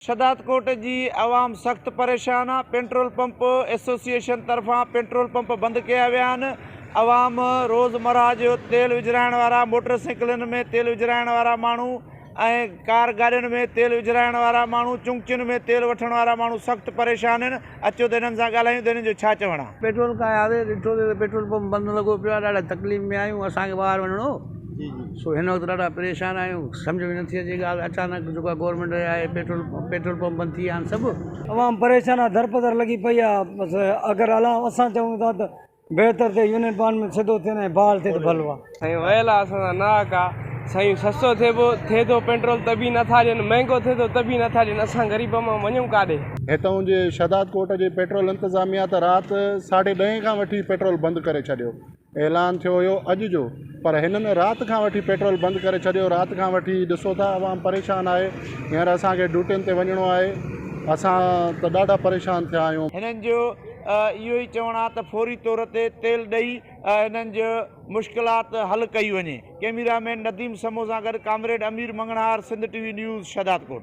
شھدادڪوٽ جي عوام سخت پريشان آ، پيٽرول پمپ ايسوسيئيشن طرفان پيٽرول پمپ بند ڪيا ويا آھن، عوام روز مرھه جو تيل وجھرائڻ وارا موٽر سائيڪلن ۾ تيل وجھرائڻ وارا ماڻھو ۽ ڪار گاڏين ۾ تيل وجھرائڻ وارا ماڻھو چنگچين ۾ تيل وٺڻ وارا ماڻھو سخت پريشان آھن، اچو ته ھنن سان ڳالھايون ته ھنن جو ڇا چوڻ آ. پيٽرول کان آياسي ڏٺو سي ته پيٽرول پمپ بند لڳو پيو آ ڏاڍا تڪليف ۾ آھيون اسان کي ٻاھر وڃڻو ھو سو هن وقت ڏاڍا پريشان آهيون سمجهه ۾ نٿي اچي ڳالهه اچانڪ جيڪو گورنمينٽ آهي پيٽرول پيٽرول پمپ بند ٿي ويا آهن سڀ. عوام پريشان آ درپدر لڳي پئي آ بس اگر الا اسان چئون ٿا ته بهتر ٿئي يونين پان ۾ سڌو ٿين ۽ بحال ٿئي ته ڀلو آ. سائين ويل آ اسان سان ناحق آ سائين سستو ٿئي پو ٿئي ٿو پيٽرول ته به نٿا ڏين مهنگو ٿئي ٿو ته به نٿا ڏين اسان غريب مان وڃون ڪاڏي. هتئون جي شهدادڪوٽ جي پيٽرول انتظاميا ته رات ساڍي ڏهين کان وٺي پيٽرول بند ڪري ڇڏيو. اعلان ٿيو هيو اڄ جو پر هنن رات کان وٺي پيٽرول بند ڪري ڇڏيو رات کان وٺي ڏسو ٿا عوام پريشان آهي هينئر اسان کي ڊيوٽين تي وڃڻو آهي اسان ته ڏاڍا پريشان ٿيا آهيون. هنن جو اهو ئي چوڻ آهي ته فوري طور تي تيل ڏئي هنن جو مشڪلات حل ڪئي وڃي. ڪئميرا مين نديم سمون سان گڏ comrade Amir Manganhar Sindh T V news Shahdadkot.